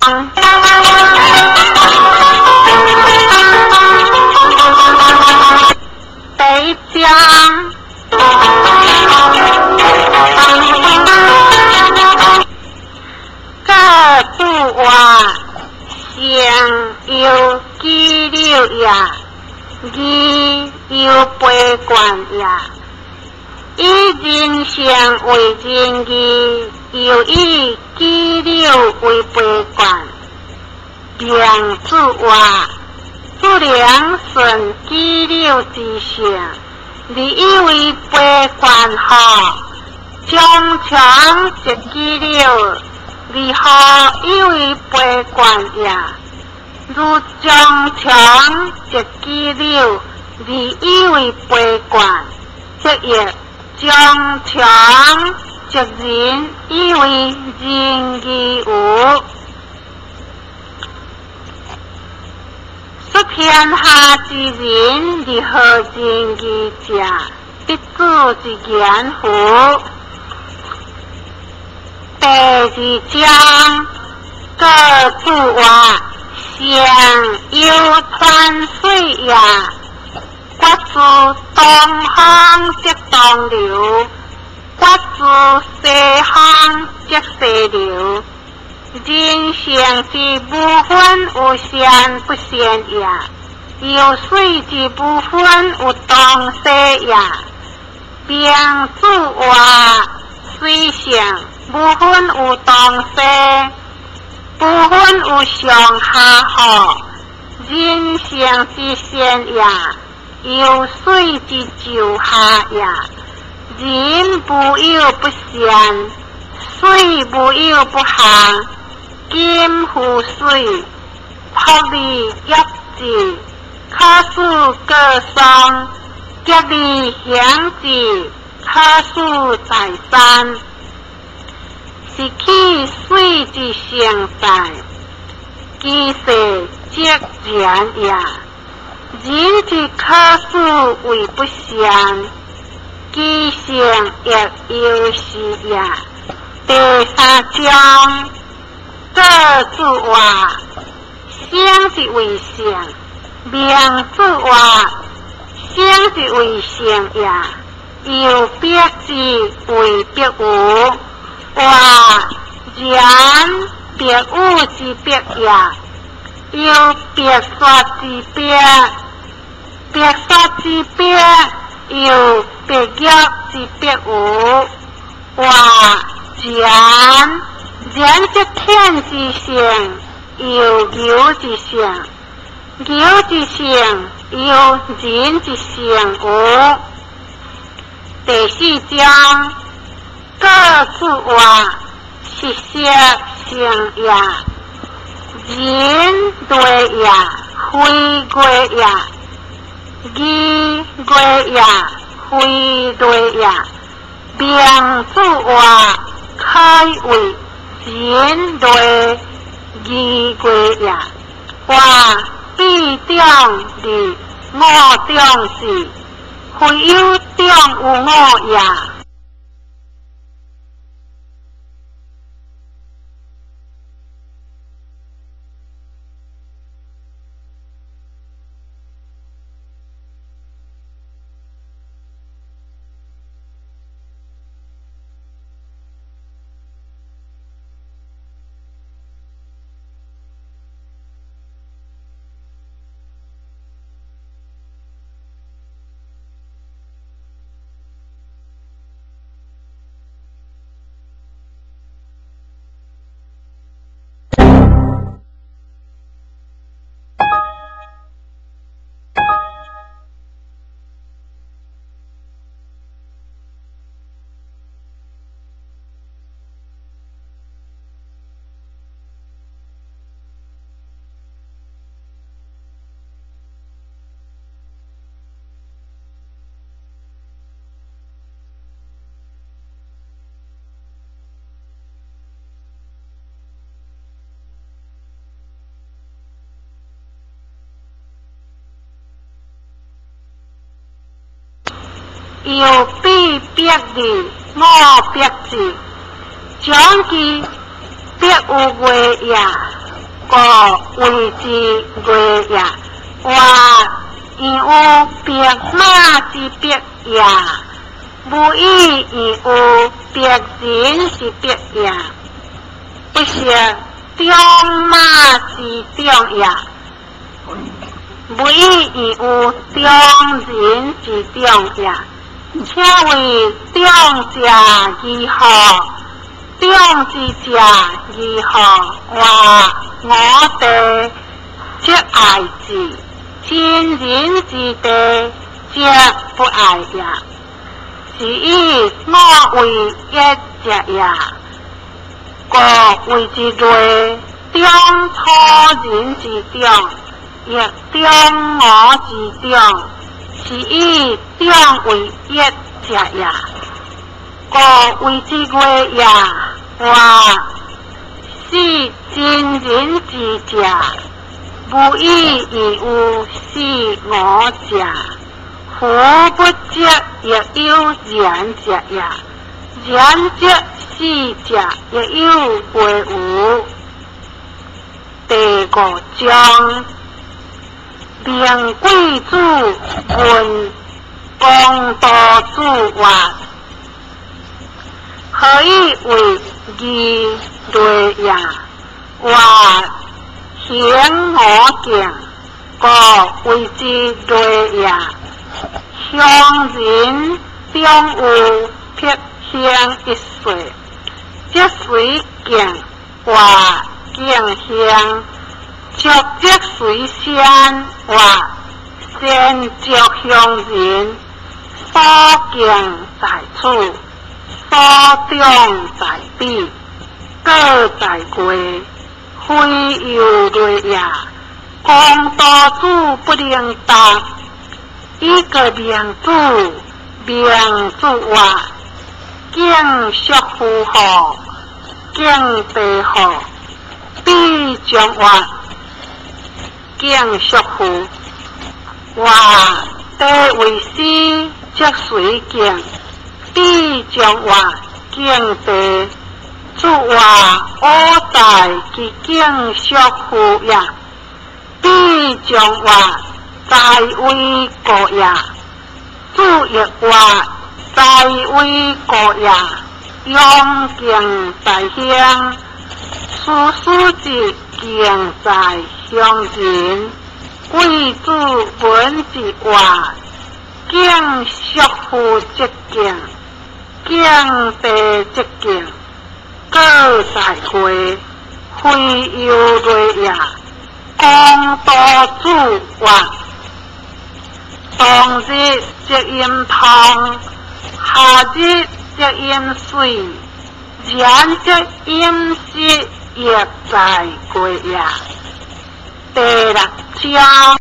第一章，各主话上有激流也，义有悲观也。以人性为仁义，又以激流为悲观。明主话，不良顺激流之性，你以为悲观好，将强则激流，如何以为悲观也？如将强则激流，你以为悲观，则亦将强则人以为仁义无。说天下之人如何仁义者，必主之言乎？第二章，各主话上有湍水也，决自东方则东流，决自西方则西流。人性之无分有善不善也，有水之无分有东西也。明主话水性无分有东西，无分有上下好。人性之善也，有水之就下也。人无有不善，水无有不下。金乎水，朴而约之，可使过霜；极而行之，可使在山。是起水之性在，其势则然也。人之可使为不善，其性亦犹是也。第三章，各主话，生之为性，明主话，生之为性也。由别之为别无，话然别无之别也。由别说之别，别说之别，由别约之别无，话然。然则天之性，由牛之性；牛之性，由人之性无。第四章，各主话是色性也，人类也，非过也；义过也，非类也。明主话开为人类义过也，话必中二五中四，非有中有五也。由彼别二五别字，将其别有月也。故謂之類也。或焉有白馬之別也？無以焉有白人之別也？不識眾馬之眾也。無以焉有眾人之眾也？請為眾者如何？眾之者如何？或我地則愛之，親人之地則不愛也。是以我為一者也，故謂之類。眾楚人之眾，亦眾我之眾，是以眾為一者也，故謂之類也。或使真人之者，無以焉有使我者。夫不則亦有然者也，然則使者亦有非無。第五章，明貴子問公道主曰：何以為義類也？曰：行我敬，故謂之類也。鄉人中有癖行一說，則隨敬或敬行，俗則隨善或善著鄉人，所敬在此，所長在彼，過在過，非猶類也。公道主不能答。以告明主，明主曰：敬叔父何？敬弟何？彼將曰：敬叔父。曰：弟為師，則隨敬。彼將曰：敬弟。主曰：我在其敬叔父也。彼將曰：在為過也。主亦曰：在為過也。勇敬在鄉，事事之敬在鄉人。貴子聞之曰：敬叔父則敬，敬弟則敬，過在過，非猶類也。公道主曰：冬日則飲湯，夏日則飲水，然則飲食亦在過也。第六章。